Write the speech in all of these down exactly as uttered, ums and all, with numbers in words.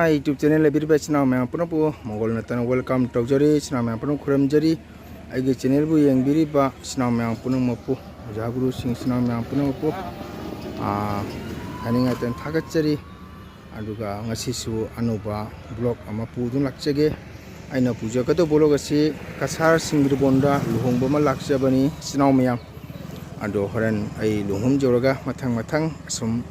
ꯑꯩ YouTube channel ꯂꯩꯕꯤꯔꯤꯕ ꯏꯆꯤꯟ ꯏꯅꯥꯎ ꯃꯌꯥꯝ ꯄꯨꯝꯅꯃꯛꯄꯨ ꯃꯪꯒꯣꯜ ꯅꯠꯇꯅ welcome ꯇꯧꯖꯔꯤ꯫ ꯏꯆꯤꯟ ꯏꯅꯥꯎ ꯃꯌꯥꯝ ꯄꯨꯝꯅꯃꯛ ꯈꯨꯔꯨꯝꯖꯔꯤ꯫ ꯑꯩꯒꯤ channelꯕꯨ ꯌꯦꯡꯕꯤꯔꯤꯕ ꯏꯆꯤꯟ ꯏꯅꯥꯎ ꯃꯌꯥꯝ ꯄꯨꯝꯅꯃꯛꯄꯨ, ꯑꯣꯖꯥ ꯒꯨꯔꯨꯁꯤꯡ, ꯏꯆꯤꯟ ꯏꯅꯥꯎ ꯃꯌꯥꯝ ꯄꯨꯝꯅꯃꯛꯄꯨ, ꯑꯥ, ꯍꯥꯏꯅꯤꯡꯉꯥꯏꯇꯅ ꯊꯥꯒꯠꯆꯔꯤ꯫ ꯑꯗꯨꯒ ꯉꯁꯤꯁꯨ ꯑꯅꯧꯕ vlog ꯑꯃ ꯄꯨꯗꯨꯅ ꯂꯥꯛꯆꯒꯦ꯫ ꯑꯩꯅ ꯄꯨꯖꯒꯗꯧꯕ vlog ꯑꯁꯤ ꯀꯁꯥꯔ ꯁꯤꯡꯒꯤꯔꯕꯣꯟꯗ ꯂꯨꯍꯣꯡꯕ ꯑꯃ ꯂꯥꯛꯆꯕꯅꯤ, ꯏꯆꯤꯟ ꯏꯅꯥꯎ ꯃꯌꯥꯝ꯫ ꯑꯗꯣ ꯍꯣꯔꯦꯟ ꯑꯩ ꯂꯨꯍꯣꯡꯐꯝ ꯌꯧꯔꯒ ꯃꯊꯪ ꯃꯊꯪ ꯑꯁꯨꯝ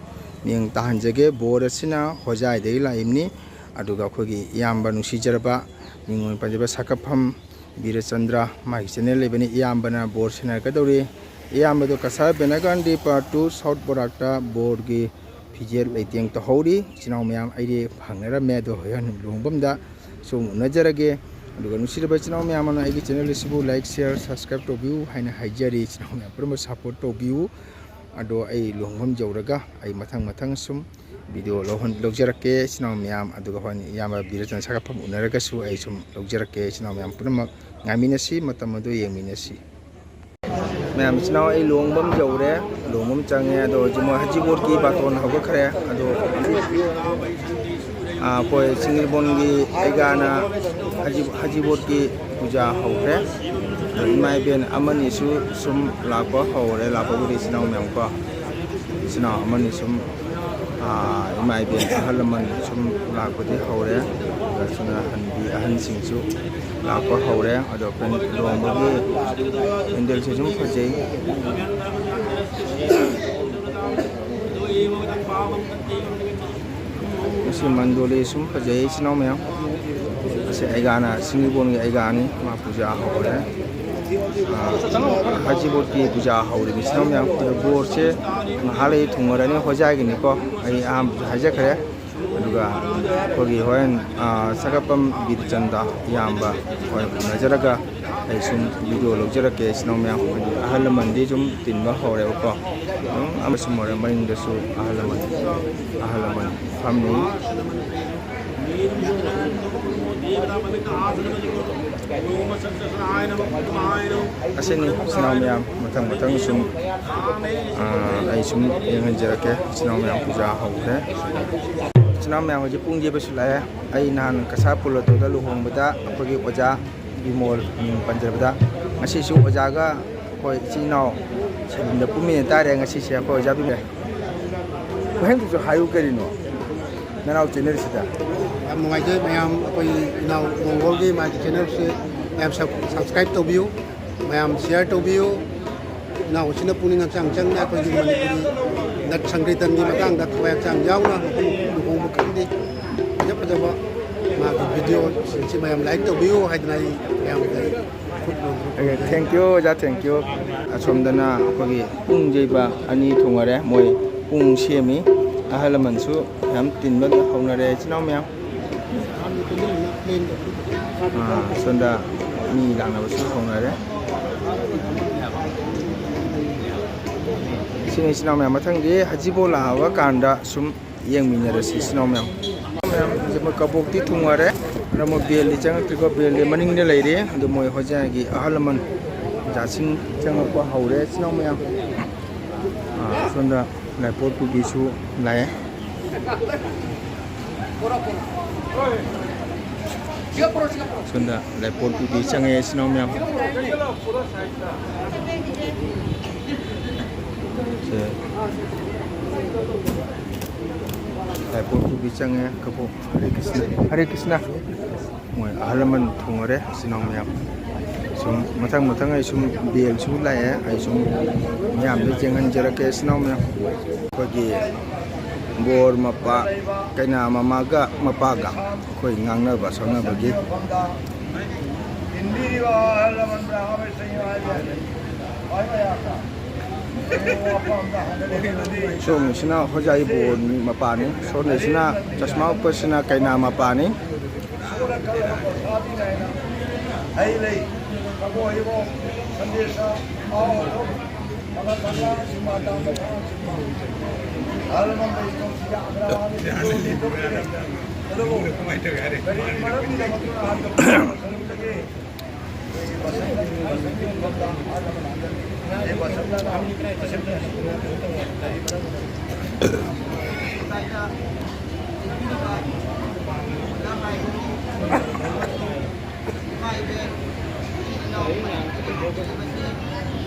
ꯃꯤꯠꯌꯦꯡ ꯇꯥꯍꯟꯖꯒꯦ꯫ ꯕꯣꯔ ꯑꯁꯤꯅ ꯍꯣꯖꯥꯏꯗꯒꯤ ꯂꯥꯛꯏꯕꯅꯤ꯫ ꯑꯗꯨꯒ ꯑꯩꯈꯣꯏꯒꯤ ꯏꯌꯥꯝꯕ ꯅꯨꯡꯁꯤꯖꯔꯕ, ꯃꯤꯡ ꯑꯣꯏꯅ ꯄꯟꯖꯕ ꯁꯥꯀꯥꯐꯝ ꯕꯤꯔꯆꯟꯗ꯭ꯔ, ꯃꯥꯒꯤ channel ꯂꯩꯕꯅꯤ꯫ ꯏꯌꯥꯝꯕꯅ ꯕꯣꯔ ꯁꯤꯟꯅꯔꯛꯀꯗꯧꯔꯤ꯫ ꯏꯌꯥꯝꯕꯗꯣ ꯀꯁꯥꯔ ꯕꯦꯅꯥꯒꯥꯟꯗꯤ part two South ꯕꯣꯔꯥꯛꯇ ꯕꯣꯔꯒꯤ ꯐꯤꯖꯦꯠ ꯂꯩꯇꯦꯡ ꯇꯧꯍꯧꯔꯤ꯫ ꯏꯆꯤꯟ ꯏꯅꯥꯎ ꯃꯌꯥꯝ ꯑꯩꯗꯤ ꯐꯪꯅꯔꯝꯃꯦ, ꯑꯗꯣ ꯍꯣꯔꯦꯟ ꯂꯨꯍꯣꯡꯐꯝꯗ ꯁꯨꯝ ꯎꯅꯖꯔꯒꯦ꯫ ꯑꯗꯨꯒ ꯅꯨꯡꯁꯤꯔꯕ ꯏꯆꯤꯟ ꯏꯅꯥꯎ ꯃꯌꯥꯝ ꯑꯃꯅ ꯑꯩꯒꯤ channel ꯑꯁꯤꯕꯨ like, share, subscribe ꯇꯧꯕꯤꯌꯨ ꯍꯥꯏꯅ ꯍꯥꯏꯖꯔꯤ꯫ ꯏꯆꯤꯟ ꯏꯅꯥꯎ ꯃꯌꯥꯝ ꯄꯨꯝꯅꯃꯛ support ꯇꯧꯕꯤꯌꯨ꯫ ꯑꯗꯣ ꯑꯩ ꯂꯨꯍꯣꯡꯐꯝ ꯌꯧꯔꯒ ꯑꯩ ꯃꯊꯪ ꯃꯊꯪ ꯁꯨꯝ video ꯂꯧꯍꯟ-, ꯂꯧꯖꯔꯛꯀꯦ ꯏꯆꯤꯟ ꯏꯅꯥꯎ ꯃꯌꯥꯝ꯫ ꯑꯗꯨꯒ ꯍꯣꯔꯦꯟ ꯏꯌꯥꯝꯕ ꯕꯤꯔꯆꯟ ꯁꯥꯀꯥꯐꯝ ꯎꯅꯔꯒꯁꯨ ꯑꯩ ꯁꯨꯝ ꯂꯧꯖꯔꯛꯀꯦ꯫ ꯏꯆꯤꯟ ꯏꯅꯥꯎ ꯃꯌꯥꯝ ꯄꯨꯝꯅꯃꯛ ꯉꯥꯏꯃꯤꯟꯅꯁꯤ, ꯃꯇꯝ ꯑꯗꯨ ꯌꯦꯡꯃꯤꯟꯅꯁꯤ꯫ ꯃꯌꯥꯝ ꯏꯆꯤꯟ ꯏꯅꯥꯎ, ꯑꯩ ꯂꯨꯍꯣꯡꯐꯝ ꯌꯧꯔꯦ, ꯂꯨꯍꯣꯡꯐꯝ ꯆꯪꯉꯦ꯫ ꯑꯗꯣ ꯍꯧꯖꯤꯛ ꯃꯣꯏ ꯍꯖꯤꯕꯣꯠꯀꯤ ꯕꯥꯇꯣꯟ ꯍꯧꯒꯠꯈ꯭ꯔꯦ꯫ ꯑꯗꯣ, ꯑꯥ, ꯑꯩꯈꯣꯏ ꯁꯤꯡꯒꯤꯔꯕꯣꯟꯒꯤ ꯑꯩꯒꯥꯅ ꯍꯖꯤ-, ꯍꯖꯤꯕꯣꯠꯀꯤ ꯄꯨꯖꯥ ꯍꯧꯈ꯭ꯔꯦ꯫ ꯑꯗꯣ ꯏꯃꯥ ꯏꯕꯦꯟ ꯑꯃꯅꯤꯁꯨ ꯁꯨꯝ ꯂꯥꯛꯄ ꯍꯧꯔꯦ, ꯂꯥꯛꯄꯕꯨꯗꯤ ꯏꯆꯤꯟ ꯏꯅꯥꯎ ꯃꯌꯥꯝ ꯀꯣ꯫ ꯏꯆꯤꯟ ꯏꯅꯥꯎ ꯑꯃꯅꯤ ꯁꯨꯝ, ꯑꯥ, ꯏꯃꯥ ꯏꯕꯦꯟ ꯑꯍꯜ ꯂꯃꯟ ꯁꯨꯝ ꯂꯥꯛꯄꯗꯤ ꯍꯧꯔꯦ꯫ ꯑꯗꯨꯒ ꯁꯣꯝꯗ ꯍꯟꯕꯤ ꯑꯍꯟꯁꯤꯡꯁꯨ ꯂꯥꯛꯄ ꯍꯧꯔꯦ꯫ ꯑꯗꯣ ꯄꯦꯟ-, ꯂꯨꯍꯣꯡꯕꯒꯤ ꯄꯦꯟꯗꯦꯜꯁꯦ ꯁꯨꯝ ꯐꯖꯩ꯫ ꯃꯁꯤ ꯃꯟꯗꯣꯂꯤ ꯁꯨꯝ ꯐꯖꯩ, ꯏꯆꯤꯟ ꯏꯅꯥꯎ ꯃꯌꯥꯝ꯫ ꯑꯁꯤ ꯑꯩꯒꯥꯅ, ꯁꯤꯡꯒꯤꯔꯕꯣꯟꯒꯤ ꯑꯩꯒꯥꯅꯤ, ꯃꯥ ꯄꯨꯖꯥ ꯍꯧꯔꯦ꯫ ꯑꯥ, ꯍꯖꯤꯕꯣꯠꯀꯤ ꯄꯨꯖꯥ ꯍꯧꯔꯤꯕ ꯏꯆꯤꯟ ꯏꯅꯥꯎ ꯃꯌꯥꯝ꯫ ꯑꯗꯣ ꯕꯣꯔꯁꯦ ꯉꯥꯏꯍꯥꯛ ꯂꯩ ꯊꯨꯡꯉꯔꯅꯤ, ꯍꯣꯖꯥꯏꯒꯤꯅꯤꯀꯣ, ꯑꯩ ꯑꯍꯥꯟꯕꯁꯨ ꯍꯥꯏꯖꯈ꯭ꯔꯦ꯫ ꯑꯗꯨꯒ ꯑꯩꯈꯣꯏꯒꯤ ꯍꯣꯔꯦꯟ, ꯑꯥ, ꯁꯥꯀꯥꯐꯝ ꯕꯤꯔꯆꯟꯗ ꯏꯌꯥꯝꯕ ꯍꯣꯏ ꯎꯅꯖꯔꯒ ꯑꯩ ꯁꯨꯝ video ꯂꯧꯖꯔꯛꯀꯦ꯫ ꯏꯆꯤꯟ ꯏꯅꯥꯎ ꯃꯌꯥꯝ, ꯑꯍꯜ ꯂꯃꯟꯗꯤ ꯁꯨꯝ ꯇꯤꯟꯕ ꯍꯧꯔꯦꯕꯀꯣ꯫ ꯑꯗꯨꯝ ꯑꯃꯁꯨꯡ ꯍꯣꯔꯦꯟ ꯃꯅꯤꯡꯗꯁꯨ ꯑꯍꯜ ꯂꯃꯟ, ꯑꯍꯜ ꯂꯃꯟ ꯐꯝꯃꯤ꯫ ꯑꯁꯤꯅꯤ ꯏꯆꯤꯟ ꯏꯅꯥꯎ ꯃꯌꯥꯝ, ꯃꯊꯪ ꯃꯊꯪ ꯁꯨꯝ, ꯑꯥ, ꯑꯩ ꯁꯨꯝ ꯌꯦꯡꯍꯟꯖꯔꯛꯀꯦ꯫ ꯏꯆꯤꯟ ꯏꯅꯥꯎ ꯃꯌꯥꯝ ꯄꯨꯖꯥ ꯍꯧꯈ꯭ꯔꯦ꯫ ꯏꯅꯥꯎ ꯃꯌꯥꯝ, ꯍꯧꯖꯤꯛ ꯄꯨꯡ ꯌꯩꯕꯁꯨ ꯂꯥꯛꯑꯦ꯫ ꯑꯩ ꯅꯍꯥꯟ ꯀꯁꯥꯔ ꯄꯣꯂꯣꯇꯣꯗ ꯂꯨꯍꯣꯡꯕꯗ ꯑꯩꯈꯣꯏꯒꯤ ꯑꯣꯖꯥ ꯕꯤꯃꯣꯜ, ꯃꯤꯡ ꯄꯟꯖꯕꯗ, ꯉꯁꯤꯁꯨ ꯑꯣꯖꯥꯒ ꯑꯩꯈꯣꯏ ꯏꯆꯤꯜ ꯏꯅꯥꯎ ꯁꯦꯟꯕꯗ ꯄꯨꯟꯃꯤꯟꯅ ꯇꯥꯔꯦ ꯉꯁꯤꯁꯦ ꯑꯩꯈꯣꯏ ꯑꯣꯖꯥ ꯕꯤꯃꯣꯜ꯫ ꯋꯥꯍꯦꯡꯗꯨꯁꯨ ꯍꯥꯏꯌꯨ ꯀꯔꯤꯅꯣ, ꯅꯅꯥꯎ ꯆꯦꯅꯦꯜꯁꯤꯗ꯫ ꯌꯥꯝ ꯅꯨꯡꯉꯥꯏꯖꯩ ꯃꯌꯥꯝ, ꯑꯩꯈꯣꯏ ꯏꯅꯥꯎ ꯃꯣꯡꯒꯣꯜꯒꯤ ꯃꯥꯒꯤ ꯆꯦꯅꯦꯜꯁꯦ ꯃꯌꯥꯝ ꯁꯕ-, ꯁꯕꯁꯀ꯭ꯔꯥꯏꯕ ꯇꯧꯕꯤꯌꯨ, ꯃꯌꯥꯝ ꯁꯤꯌꯥꯔ ꯇꯧꯕꯤꯌꯨ꯫ ꯏꯅꯥꯎꯁꯤꯅ ꯄꯨꯛꯅꯤꯡ ꯍꯛꯆꯥꯡ ꯆꯪꯅ ꯑꯩꯈꯣꯏꯒꯤ ꯃꯅꯤꯄꯨꯔꯤ ꯅꯠ ꯁꯪꯀ꯭ꯔꯤꯇꯟꯒꯤ ꯃꯇꯥꯡꯗ ꯊꯋꯥꯏ ꯍꯛꯆꯥꯡ ꯌꯥꯎꯅ ꯃꯐꯝ ꯂꯨꯍꯣꯡꯕ ꯈꯪꯗꯦ, ꯐꯖ ꯐꯖꯕ ꯃꯥꯒꯤ ꯚꯤꯗꯤꯑꯣꯁꯤꯡꯁꯤ ꯃꯌꯥꯝ ꯂꯥꯏꯛ ꯇꯧꯕꯤꯌꯨ ꯍꯥꯏꯗꯅ ꯑꯩ ꯃꯌꯥꯝꯗ ꯑꯩ ꯈꯨꯠ ꯅꯣꯟꯗꯨꯅ ꯈꯨꯔꯨꯝꯖꯔꯤ꯫ Thank you ꯑꯣꯖꯥ, thank you꯫ ꯑꯁꯣꯝꯗꯅ ꯑꯩꯈꯣꯏꯒꯤ ꯄꯨꯡ ꯌꯩꯕ ꯑꯅꯤ ꯊꯨꯡꯉꯔꯦ, ꯃꯣꯏ ꯄꯨꯡ ꯁꯦꯝꯃꯤ꯫ ꯑꯍꯜ ꯂꯃꯟꯁꯨ ꯌꯥꯝ ꯇꯤꯟꯕ ꯍꯧꯅꯔꯦ, ꯏꯆꯤꯟ ꯏꯅꯥꯎ ꯃꯌꯥꯝ꯫ ꯑꯥ, ꯁꯣꯝꯗ ꯃꯤ ꯂꯥꯛꯅꯕꯁꯨ ꯍꯧꯅꯔꯦ꯫ ꯁꯤꯅꯤ ꯏꯆꯤꯟ ꯏꯅꯥꯎ ꯃꯌꯥꯝ, ꯃꯊꯪꯗꯤ ꯍꯖꯤꯕꯣ ꯂꯥꯛꯑꯕ ꯀꯥꯟꯗ ꯁꯨꯝ ꯌꯦꯡꯃꯤꯟꯅꯔꯁꯤ ꯏꯆꯤꯟ ꯏꯅꯥꯎ ꯃꯌꯥꯝ꯫ ꯃꯌꯥꯝ, ꯍꯧꯖꯤꯛ ꯃꯣꯏ ꯀꯕꯣꯛꯇꯤ ꯊꯨꯡꯉꯔꯦ꯫ ꯑꯗꯣ ꯃꯣꯏ ꯕꯦꯜꯗꯤ ꯆꯪꯉꯛꯇ꯭ꯔꯤꯀꯣ, ꯕꯦꯜꯗꯤ ꯃꯅꯤꯡꯗ ꯂꯩꯔꯤ꯫ ꯑꯗꯣ ꯃꯣꯏ ꯍꯣꯖꯥꯒꯤ ꯑꯍꯜ ꯂꯃꯟ ꯖꯥꯁꯤꯡ ꯆꯪꯉꯛꯄ ꯍꯧꯔꯦ ꯏꯆꯤꯟ ꯏꯅꯥꯎ ꯃꯌꯥꯝ꯫ ꯑꯥ, ꯁꯣꯝꯗ ꯂꯥꯏꯄꯣꯠ ꯄꯨꯕꯤꯁꯨ ꯂꯥꯛꯑꯦ꯫ ꯁꯣꯝꯗ ꯂꯥꯏꯄꯣꯠ ꯄꯨꯕꯤ ꯆꯪꯉꯦ ꯏꯆꯤꯟ ꯏꯅꯥꯎ ꯃꯌꯥꯝ꯫ ꯁꯦ, ꯂꯥꯏꯄꯣꯠ ꯄꯨꯕꯤ ꯆꯪꯉꯦ꯫ ꯀꯕꯣꯛ ꯍꯔꯦ ꯀ꯭ꯔꯤꯁꯅ, ꯍꯔꯦ ꯀ꯭ꯔꯤꯁꯅ꯫ ꯃꯣꯏ ꯑꯍꯜ ꯂꯃꯟ ꯊꯨꯡꯉꯔꯦ ꯏꯆꯤꯟ ꯏꯅꯥꯎ ꯃꯌꯥꯝ꯫ ꯁꯨꯝ ꯃꯊꯪ ꯃꯊꯪ ꯑꯩ ꯁꯨꯝ ꯕꯦꯜꯁꯨ ꯂꯥꯛꯑꯦ, ꯑꯩ ꯁꯨꯝ ꯃꯌꯥꯝꯗ ꯌꯦꯡꯍꯟꯖꯔꯛꯀꯦ ꯏꯆꯤꯟ ꯏꯅꯥꯎ ꯃꯌꯥꯝ꯫ ꯑꯩꯈꯣꯏꯒꯤ ꯕꯣꯔ ꯃꯄꯥ, ꯀꯩꯅꯥ ꯃꯃꯥꯒ ꯃꯄꯥꯒ ꯑꯩꯈꯣꯏ ꯉꯥꯡꯅꯕ ꯁꯛꯅꯕꯒꯤ꯫ ꯁꯣꯝꯒꯤꯁꯤꯅ ꯍꯣꯖꯥ ꯏꯕꯣ ꯃꯄꯥꯅꯤ, ꯁꯣꯝꯒꯤꯁꯤꯅ ꯆꯁꯃꯥ ꯎꯞꯄꯁꯤꯅ ꯀꯩꯅꯥ ꯃꯄꯥꯅꯤ꯫ ꯍꯩ ꯂꯩ, ꯀꯕꯣꯛ ꯍꯩꯕꯣꯡ, ꯁꯟꯗꯦꯁꯥ, ꯑꯍꯥꯎ ꯑꯊꯨꯝ, ꯊꯝꯅꯥ ꯊꯝꯅꯥ, ꯁꯤꯃꯥ ꯇꯥꯡꯕ ꯐꯥꯎ, ꯑꯍꯜ ꯂꯃꯟ ꯂꯩꯇ꯭ꯔꯕꯁꯤꯡꯒꯤ ꯑꯒ꯭ꯔꯥ ꯍꯥꯟꯅ ꯆꯠꯂꯨꯕꯅꯤ꯫ ꯑꯗꯨꯕꯨ ꯀꯔꯤ ꯃꯔꯝꯒꯤꯗꯃꯛꯇ ꯑꯍꯜ ꯂꯃꯟ ꯁꯔꯨꯛꯇꯒꯤ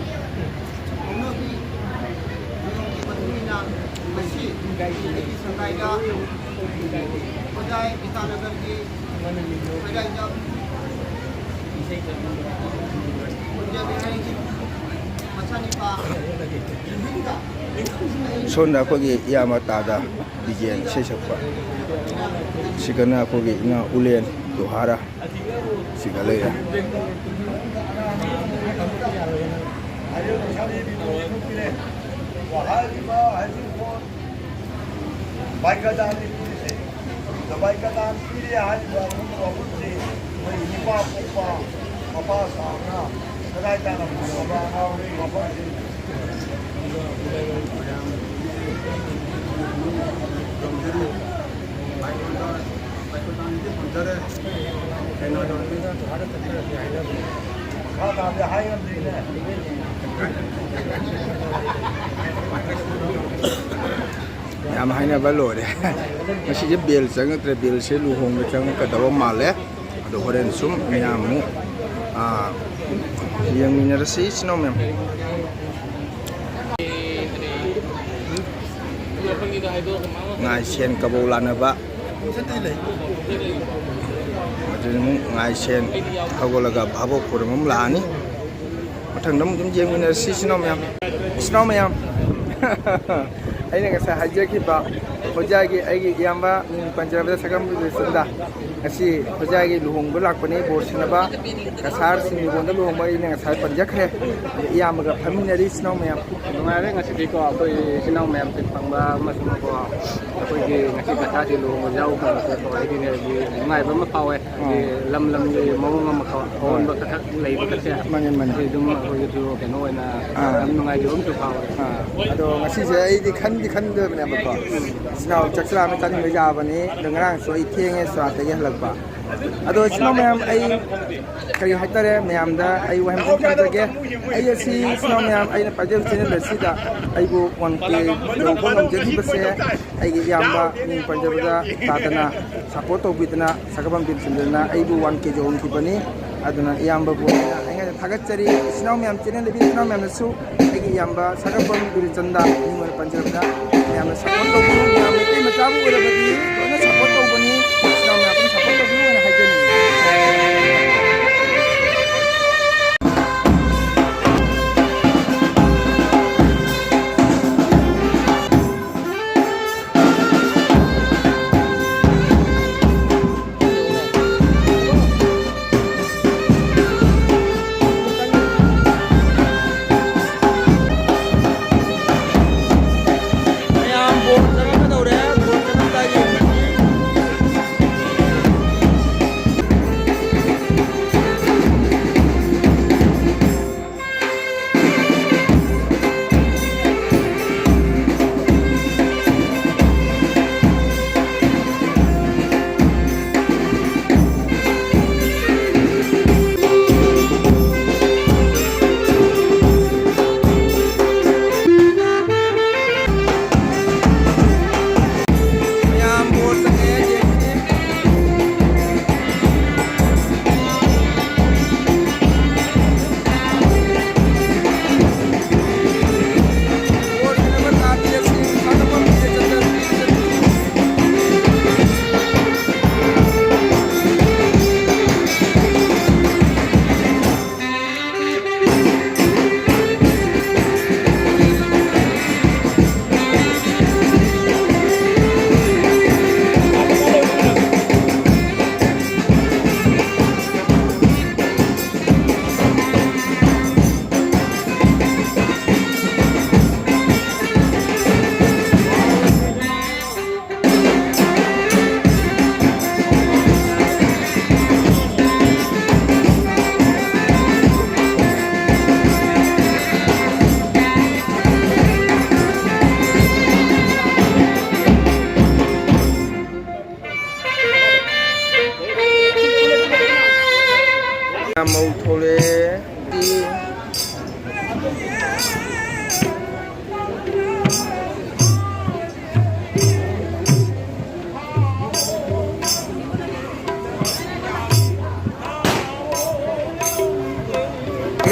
ꯁꯣꯝꯗ ꯑꯩꯈꯣꯏꯒꯤ ꯏꯌꯥꯝꯕ ꯇꯥꯗ ꯕꯤꯖꯦꯟ ꯏꯁꯩ ꯁꯛꯄ꯫ ꯁꯤꯒꯅ ꯑꯩꯈꯣꯏꯒꯤ ꯏꯃꯥ ꯎꯂꯦꯟ ꯗꯣꯍꯥꯔꯥ꯫ ꯁꯤꯒ ꯂꯩꯔꯦ꯫ ꯕꯥꯏꯀꯗꯥꯟ ꯄꯤꯔꯤꯁꯦ꯫ ꯑꯗꯣ ꯕꯥꯏꯀꯗꯥꯟ ꯄꯤꯔꯦ ꯍꯥꯏꯔꯤꯕ ꯑꯗꯨꯒꯨꯝꯕ ꯋꯥꯐꯝꯁꯤ ꯑꯩꯈꯣꯏ ꯅꯨꯄꯥ ꯄꯣꯛꯄ ꯃꯄꯥ ꯁꯥꯕꯅ ꯀꯗꯥꯏ ꯇꯥꯟꯅ ꯐꯪꯉꯕ ꯋꯥꯐꯝꯁꯤ꯫ ꯃꯈꯥ ꯇꯥꯕꯗꯤ ꯍꯥꯏ ꯉꯝꯗ꯭ꯔꯤꯅꯦ꯫ ꯌꯥꯝ ꯍꯥꯏꯅꯕ ꯂꯣꯏꯔꯦ꯫ ꯉꯁꯤꯁꯦ ꯕꯦꯜ ꯆꯪꯉꯛꯇ꯭ꯔꯦ꯫ ꯕꯦꯜꯁꯦ ꯂꯨꯍꯣꯡꯕ ꯆꯪꯉꯛꯀꯗꯕ ꯃꯥꯜꯂꯦ꯫ ꯑꯗꯣ ꯍꯣꯔꯦꯟ ꯁꯨꯝ ꯃꯌꯥꯝ ꯑꯃꯨꯛ, ꯑꯥ, ꯌꯦꯡꯃꯤꯟꯅꯔꯁꯤ, ꯏꯆꯤꯟ ꯏꯅꯥꯎ ꯃꯌꯥꯝ꯫ ꯉꯥꯏ ꯁꯦꯟ ꯀꯕꯧ ꯂꯥꯟꯅꯕ꯫ ꯑꯗꯨꯅ ꯑꯃꯨꯛ ꯉꯥꯏ ꯁꯦꯟ ꯍꯧꯒꯠꯂꯒ ꯚꯥꯕꯣꯛ ꯈꯨꯔꯨꯝ ꯑꯃ ꯂꯥꯛꯑꯅꯤ꯫ ꯃꯊꯪꯗ ꯑꯃꯨꯛ ꯑꯗꯨꯝ ꯌꯦꯡꯃꯤꯟꯅꯔꯁꯤ, ꯏꯆꯤꯟ ꯏꯅꯥꯎ ꯃꯌꯥꯝ꯫ ꯏꯆꯤꯟ ꯏꯅꯥꯎ ꯃꯌꯥꯝ, ꯑꯩꯅ ꯉꯁꯥꯏ ꯍꯥꯏꯖꯈꯤꯕ ꯍꯣꯖꯥꯒꯤ ꯑꯩꯒꯤ ꯏꯌꯥꯝꯕ ꯃꯤꯡ ꯄꯟꯖꯔꯕꯗ ꯁꯛꯈꯪꯕꯤꯕ ꯆꯟꯗ꯫ ꯉꯁꯤ ꯍꯣꯖꯥꯒꯤ ꯂꯨꯍꯣꯡꯕ ꯂꯥꯛꯄꯅꯤ, ꯕꯣꯔ ꯁꯤꯟꯅꯕ꯫ ꯀꯁꯥꯔ ꯁꯤꯡꯖꯃꯩꯗ ꯂꯨꯍꯣꯡꯕ ꯑꯩꯅ ꯉꯁꯥꯏ ꯄꯟꯖꯈ꯭ꯔꯦ꯫ ꯑꯗ ꯏꯌꯥꯝꯕꯒ ꯐꯝꯃꯤꯟꯅꯔꯤ, ꯏꯆꯤꯟ ꯏꯅꯥꯎ ꯃꯌꯥꯝ꯫ ꯅꯨꯡꯉꯥꯏꯔꯦ ꯉꯁꯤꯗꯤꯀꯣ, ꯑꯩꯈꯣꯏ ꯏꯆꯤꯟ ꯏꯅꯥꯎ ꯃꯌꯥꯝ ꯐꯪꯕ ꯑꯃꯁꯨꯡꯀꯣ, ꯑꯩꯈꯣꯏꯒꯤ ꯉꯁꯤ ꯀꯁꯥꯔꯁꯤ ꯂꯨꯍꯣꯡꯕ ꯌꯥꯎꯕ ꯐꯪꯕꯁꯦꯀꯣ, ꯑꯩꯗꯤ ꯍꯥꯏꯗꯤ ꯅꯨꯡꯉꯥꯏꯕ ꯑꯃ ꯐꯥꯎꯋꯦ꯫ ꯍꯥꯏꯗꯤ ꯑꯥ꯫ ꯂꯝ ꯂꯝꯒꯤ ꯃꯑꯣꯡ ꯑꯃꯀꯣ, ꯑꯑꯣꯟꯕ ꯈꯔ ꯂꯩꯕ ꯈꯛꯁꯦ꯫ ꯃꯥꯅꯦ, ꯃꯥꯅꯦ꯫ ꯑꯩ ꯑꯗꯨꯝ ꯑꯩꯈꯣꯏꯒꯤꯁꯨ ꯀꯩꯅꯣ ꯑꯣꯏꯅ ꯑꯥ꯫ ꯌꯥꯝ ꯅꯨꯡꯉꯥꯏꯖꯕ ꯑꯃꯁꯨ ꯐꯥꯎꯋꯦ꯫ ꯑꯥ꯫ ꯑꯗꯣ ꯉꯁꯤꯁꯦ ꯑꯩꯗꯤ ꯈꯟꯗꯤ ꯈꯟꯗꯕꯅꯦꯕꯀꯣ꯫ ꯏꯆꯤꯟ ꯏꯅꯥꯎ ꯆꯥꯛ ꯆꯔꯥ ꯑꯃ ꯆꯥꯃꯤꯟꯅꯕ ꯌꯥꯕꯅꯤ꯫ ꯑꯗꯣ ꯉꯔꯥꯡꯁꯨ ꯑꯩ ꯊꯦꯡꯉꯦ ꯁꯣꯔꯥꯠꯇꯒꯤ ꯍꯜꯂꯛꯄ꯫ ꯑꯗꯣ ꯏꯆꯤꯟ ꯏꯅꯥꯎ ꯃꯌꯥꯝ, ꯑꯩ ꯀꯔꯤ ꯍꯥꯏꯇꯥꯔꯦ, ꯃꯌꯥꯝꯗ ꯑꯩ ꯋꯥꯍꯩ ꯑꯃꯇꯪ ꯊꯝꯖꯒꯦ꯫ ꯑꯩ ꯑꯁꯤ ꯏꯆꯤꯟ ꯏꯅꯥꯎ ꯃꯌꯥꯝ, ꯑꯩꯅ ꯄꯥꯏꯖꯔꯤꯕ ꯆꯦꯅꯦꯜ ꯑꯁꯤꯗ ꯑꯩꯕꯨ ꯋꯥꯟ ꯀꯦ ꯌꯧꯕ ꯉꯝꯖꯈꯤꯕꯁꯦ ꯑꯩꯒꯤ ꯏꯌꯥꯝꯕ, ꯃꯤꯡ ꯄꯟꯖꯕꯗ ꯇꯥꯗꯅ, ꯁꯞꯄꯣꯔꯠ ꯇꯧꯕꯤꯗꯅ, ꯁꯒꯥꯕꯝ ꯕꯤꯔꯆꯟꯗ꯭ꯔꯅ ꯑꯩꯕꯨ ꯋꯥꯟ ꯀꯦ ꯌꯧꯍꯟꯈꯤꯕꯅꯤ꯫ ꯑꯗꯨꯅ ꯏꯌꯥꯝꯕꯕꯨ ꯑꯩꯅ ꯊꯥꯒꯠ ꯆꯔꯤ꯫ ꯏꯆꯤꯟ ꯏꯅꯥꯎ ꯃꯌꯥꯝ, ꯆꯦꯅꯦꯜ ꯂꯩꯕꯤ ꯏꯆꯤꯟ ꯏꯅꯥꯎ ꯃꯌꯥꯝꯅꯁꯨ ꯑꯩꯒꯤ ꯏꯌꯥꯝꯕ ꯁꯒꯥꯕꯝ ꯕꯤꯔꯆꯟꯗ ꯃꯤꯡ ꯑꯣꯏꯅ ꯄꯟꯖꯔꯕꯗ ꯃꯌꯥꯝꯅ ꯁꯞꯄꯣꯔꯠ ꯇꯧꯕꯤꯌꯨ꯫ ꯃꯌꯥꯝ ꯃꯩꯇꯩ ꯃꯆꯥꯕꯨ ꯑꯣꯏꯔꯕꯗꯤ ꯂꯣꯏꯅ ꯁꯞꯄꯣꯔꯠ ꯇꯧꯕꯅꯤ꯫ ꯏꯆꯤꯟ ꯏꯅꯥꯎ ꯃꯌꯥꯝ ꯄꯨꯟꯅ ꯁꯞꯄꯣꯔꯠ ꯇꯧꯕꯤꯌꯨ ꯍꯥꯏꯅ ꯍꯥꯏꯖꯅꯤꯡꯉꯤ꯫ ꯃꯌꯥꯝ ꯕꯣꯜ ꯆꯪꯉꯛꯀꯗꯧꯔꯦ꯫ ꯕꯣꯜ ꯆꯪꯉꯝꯗꯥꯏ ꯌꯦꯡꯕꯒꯤ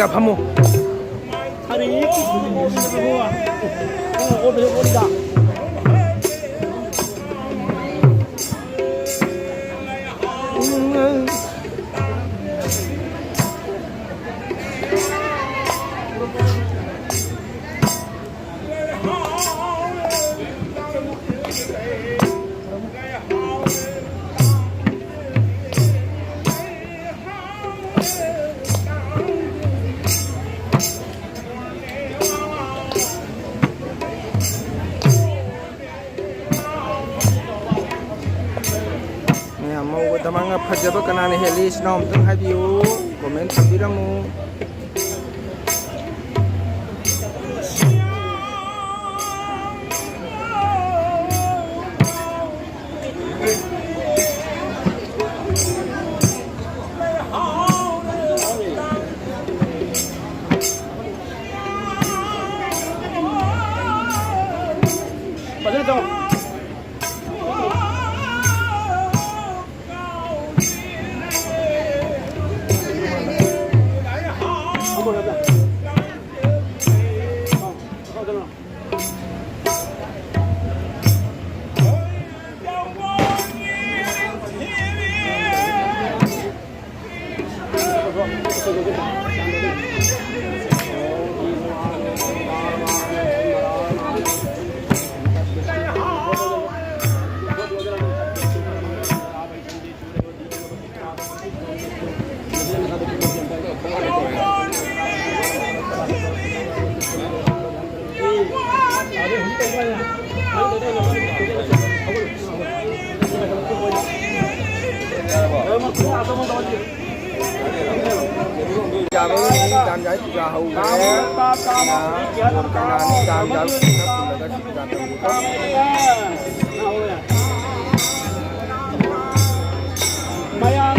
ꯐꯝꯃꯨ꯫ ꯃꯌꯥꯝ ꯃꯧꯒ ꯗꯃꯥꯡꯒ ꯐꯖꯕ ꯀꯅꯥꯅ ꯍꯦꯜꯂꯤ? ꯏꯆꯤꯟ ꯏꯅꯥꯎ ꯑꯝꯇꯪ ꯍꯥꯏꯕꯤꯌꯨ, ꯀꯣꯃꯦꯟ ꯊꯝꯕꯤꯔꯝꯃꯨ꯫ ꯌꯥꯕ ꯅꯨꯃꯤꯠ ꯇꯥꯟꯖꯥ ꯄꯨꯖꯥ ꯍꯧꯈ꯭ꯔꯦ꯫ ꯀꯩꯅꯥꯅꯤ ꯇꯥꯟꯖꯥ ꯄꯨꯟꯅ ꯄꯨꯜꯂꯒ ꯁꯤ ꯄꯨꯖꯥ ꯇꯧꯕꯤꯀꯣ꯫ ꯃꯌꯥꯝ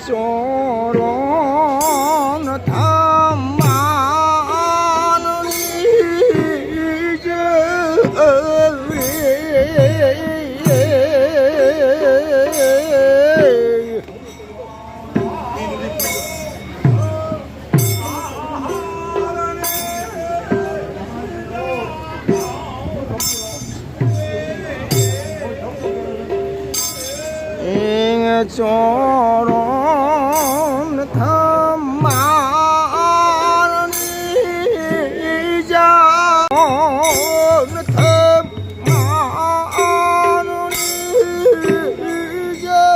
ꯆꯣꯔꯣꯟ ꯊꯝꯃꯥꯟ ꯂꯤꯖꯩ꯫ ꯏꯪ ꯆꯣꯔꯣꯟ ꯊꯝꯃꯥꯟ ꯂꯤꯖꯥꯎ ꯊꯝꯃꯥꯟ ꯂꯤꯖꯥꯎ꯫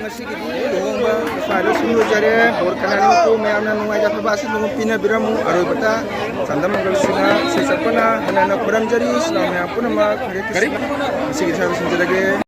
ꯉꯁꯤꯒꯤꯗꯤ ꯂꯨꯍꯣꯡꯕ ꯂꯨꯄꯥꯗ ꯁꯨꯝ ꯂꯣꯏꯖꯔꯦ꯫ ꯕꯣꯔ ꯀꯅꯥꯅꯤ ꯃꯌꯥꯝꯅ ꯅꯨꯡꯉꯥꯏ ꯌꯥꯏꯐꯕ ꯑꯁꯤ ꯑꯗꯨꯝ ꯄꯤꯅꯕꯤꯔꯝꯃꯨ꯫ ꯑꯔꯣꯏꯕꯗ ꯆꯥꯟꯗꯝ ꯃꯪꯒꯜꯁꯤꯅ ꯏꯁꯩ ꯁꯛꯄꯅ ꯍꯟꯅ ꯍꯟꯅ ꯈꯨꯔꯨꯝꯖꯔꯤ꯫ ꯏꯆꯤꯜ ꯏꯅꯥꯎ ꯃꯌꯥꯝ ꯄꯨꯝꯅꯃꯛ ꯍꯔꯦ ꯀ꯭ꯔꯤꯁꯅ꯫ ꯉꯁꯤꯒꯤꯗꯤ ꯁ꯭ꯋꯥꯏꯗ ꯂꯣꯏꯁꯤꯟꯖꯔꯒꯦ꯫